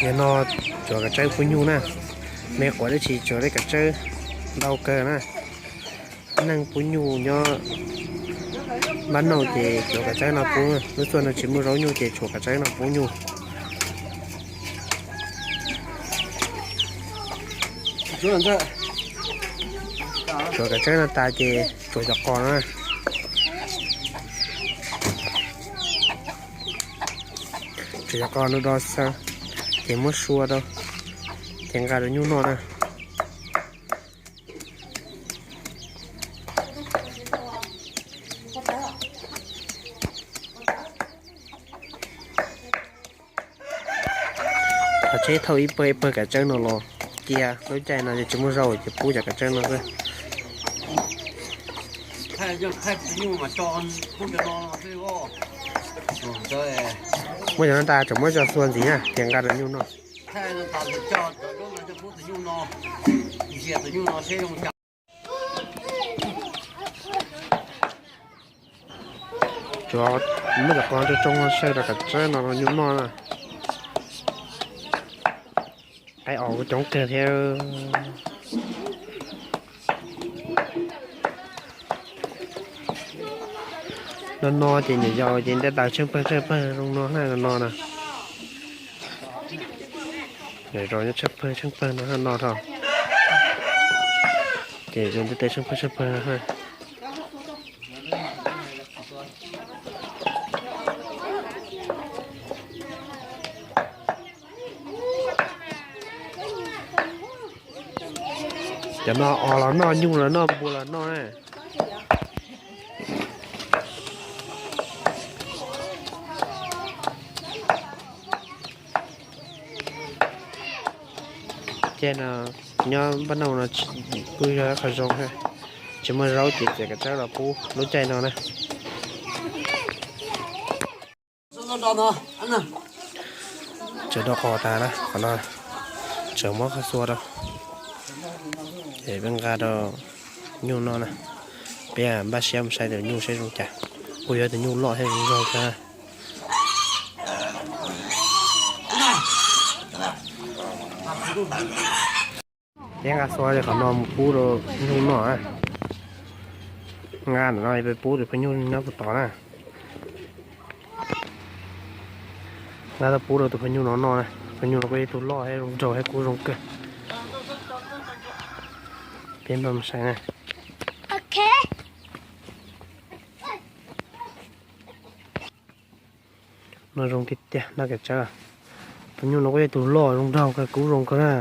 Yog no tsuav kav tsawb pub nyuj na, me quav dab tsi tsuav tej kav tsawb ntau kawg na. Neeg pub nyuj nyob npab nauj ces tsuav kav tsawb no pub, lub xyoo no tsis muaj zaub nyuj ces tsuav kav tsawb no pub nyuj. Tsuav kav tsawb no tas ces tsuav cov qos na. Tsuav cov qos no do xaw ces muab sua rau ces nqa rau nyuj noj na. Qhov tsheb thauj ib pawg ib pawg kav tsawb no los cia, lub caij no ces tsis muaj zaub ces pub cov kav tsawb no xwb. Muab cov no tas tseem muab cov xua ntxiv na ces nqa rau nyuj noj. Tsuav muab cov qos tsoo tsoo saw rau kav tsawb no rau nyuj noj na. Qaib os kuj coob kawg thiab. No no ces nyuam yaus ces ntiaj tawv tsheej pawg tsheej pawg zoo no na, no no na. Nyuam yaus nyob tsheej pawg tsheej pawg no no tho. Ces zoo ntiaj teb tsheej pawg tsheej pawg no. Cov no os los noj, nyuj los noj, npua los noj na. Caij no nyob npab nauj no kuj yog qhov zoo thiab, tsis muaj zaub ces txiav kav tsawb los pub lub caij no na. Tsuav rau qos tas na, qhov no tsuav muab qhov xua rau, es peb nqa rau nyuj noj na. Peb npaj siab mus saib tus nyuj saib zoo cas, kuj yog tus nyuj loj thiab zoo nraug kawg na. Peb nqa xua li qhov no mus pub rau nyuj noj na. Nqa ntawm no peb pub tus phooj nyuj nyob puag tod na. Nqa tuaj pub rau tus phooj nyuj no noj na. Phooj nyuj no kuj yog tus loj thiab zoo nraug thiab kub zoo kawg. Peb npaj mus saib na. Noj zoo tiag tiag, noj kav tsawb. Tus nyuj no kuj yog tus loj zoo nraug kawg, kub zoo kawg na.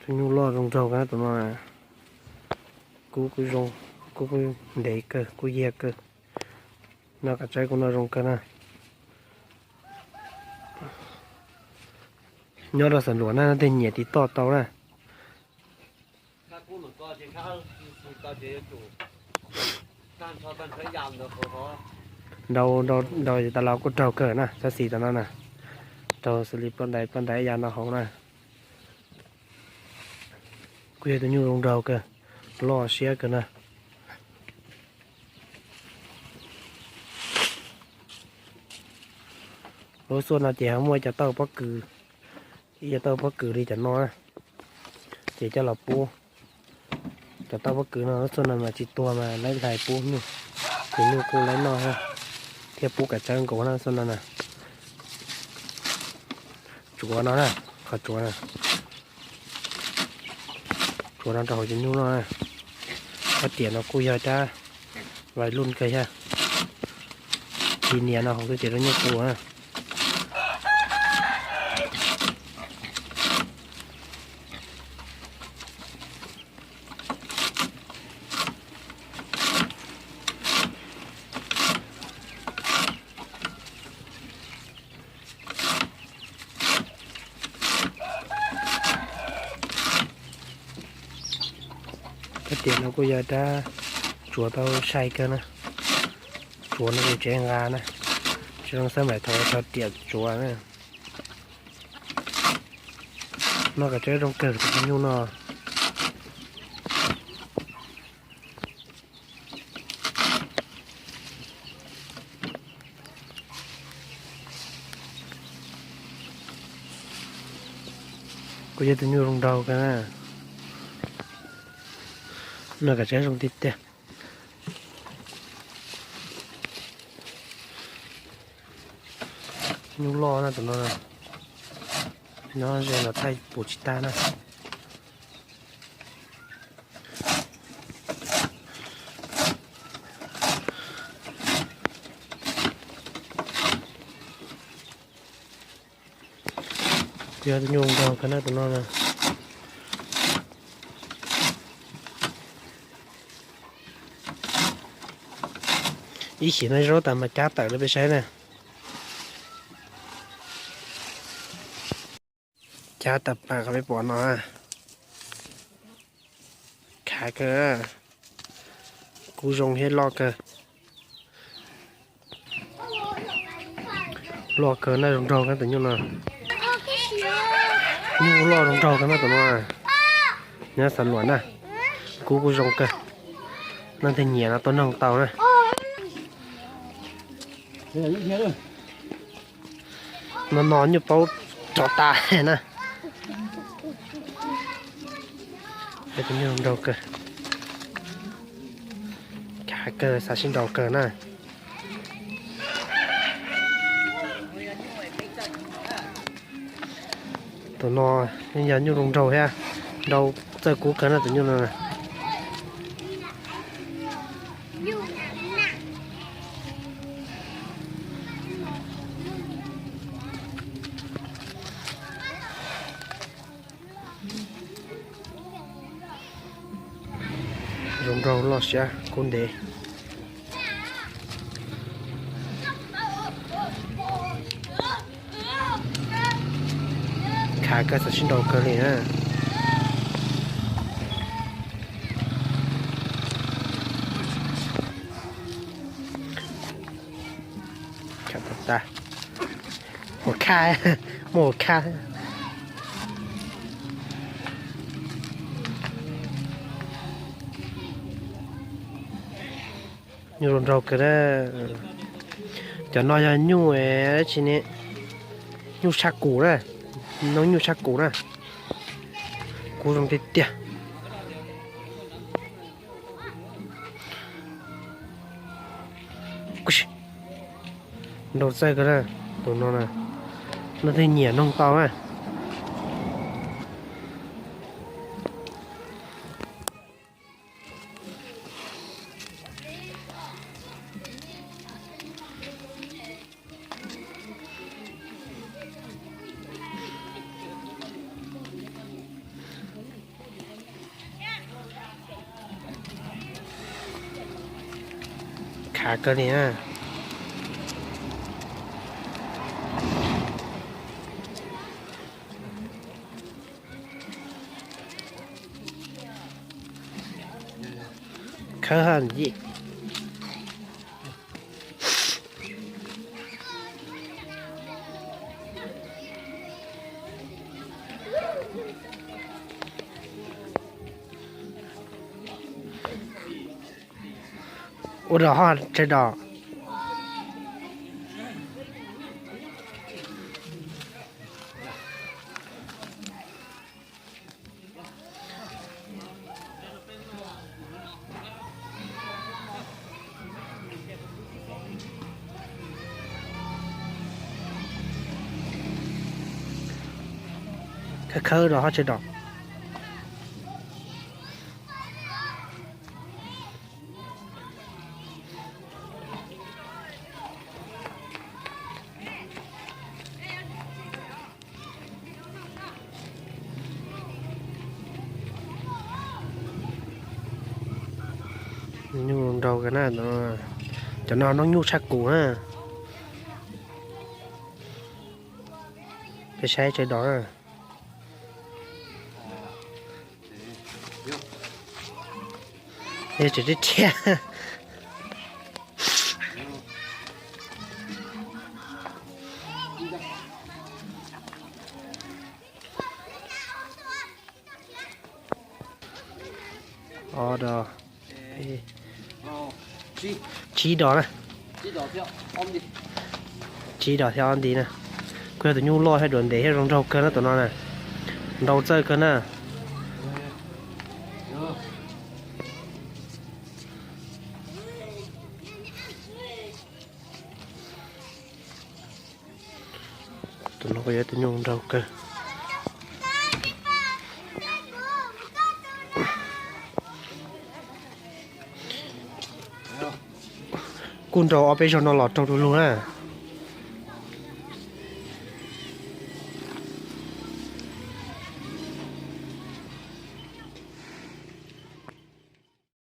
Tus nyuj loj zoo nraug kawg tus no, kub kuj zoo, kub kuj ntev kawg, kub yiag kawg. Noj kav tsawb kuj noj zoo kawg na. Nyob rau Xam Luas na, tej nyiam tiv toj tau na. Nrau, nrau tas los kuj raug kawg na, xab xis tas no na. Raug xws li ploj ntais, ploj ntais ya no hauv na. Kuj yog tus nyuj zoo nraug kawg, loj siab kawg na. Lub xuaj no ces ho muaj ib co tauj pob kws, ib co tauj pob kws li cov no na, ces coj los pub. Cov tauj pob kws no lub xuaj no mas tsis tuag mas laib hlais pub nyuj, ces nyuj kuj laib noj thiab, thiab pub kav tsawb nkaus na xuaj no na. Tsuav no na, qhov tsuav na, tsuav no rau hauv cov nyuj noj na. Ob tiam no kuj yog rab vais luj kawg thiab, ci nias no hauv xwb ces rau nyuj pub na. Rab tiam no kuj yog rab tsuav tau sai kawg na. Tsuav no kuj tseem nqa na, tsis zoo xab maim thaum rab tiam tsuav na. Noj kav tsawb zoo kawg tus nyuj no. Kuj yog tus nyuj zoo nraug kawg na. No kav tsij zoo tiag tiag. Nyuj loj na tus no. No ze los thaij pum tsis tag na. Kuj yog tus nyuj zoo nraug kawg na tus no na. Ib xyem no zaub tas mas cab tawm rau peb saib na. Cab tawm pam qhov peb pom no. Khav kawg. Kub zoo thiab loj kawg. Loj kawg na, zoo nraug kawg tus nyuj no. Nyuj loj zoo nraug kawg na tus no. Nyob Xav Luam na. Kub kuj zoo kawg. Leej twg nyiam no tuaj noog tau na. No no nyuj paub rov tas na. Tus nyuj nraug kawg. Khav kawg, xav sib nraus kawg na. Tus no yeej yog nyuj zoo nraug thiab, nraug txawj kub kawg na tus nyuj no. Zoo nraug loj siab kub ntev. Khav kawg, xav sib nraus kawg li na. Khav tag, muaj khav, muaj khav. Nyuj zoo nraug kawg na. Cov no yog nyuj dab tsi ne, nyuj tshaj kum na, noob nyuj tshaj kum na. Kub zoo tiag tiag. Nraug txawj kawg na, tus no na, leej twg nyiam noog tau na. Khav kawg li na. Khawb hab yij. Ua dog hab tsawg dog? Khawb khawb dog hab tsawg dog? Nyuj nraug kawg na, cov no noob nyuj tshaj kum na. Peb saib tsawg dog na. Yog tseem rhiab rhiab. Ob dog, tsib dog na. Tsib dog thiab ob nti na. Kuj yog tus nyuj loj thiab duav ntev thiab zoo nraug kawg na tus no na. Nrau txawj kawg na. Tus no kuj yog tus nyuj nraug kawg. Kuj nrau ob peb zaug no los raug du lug na.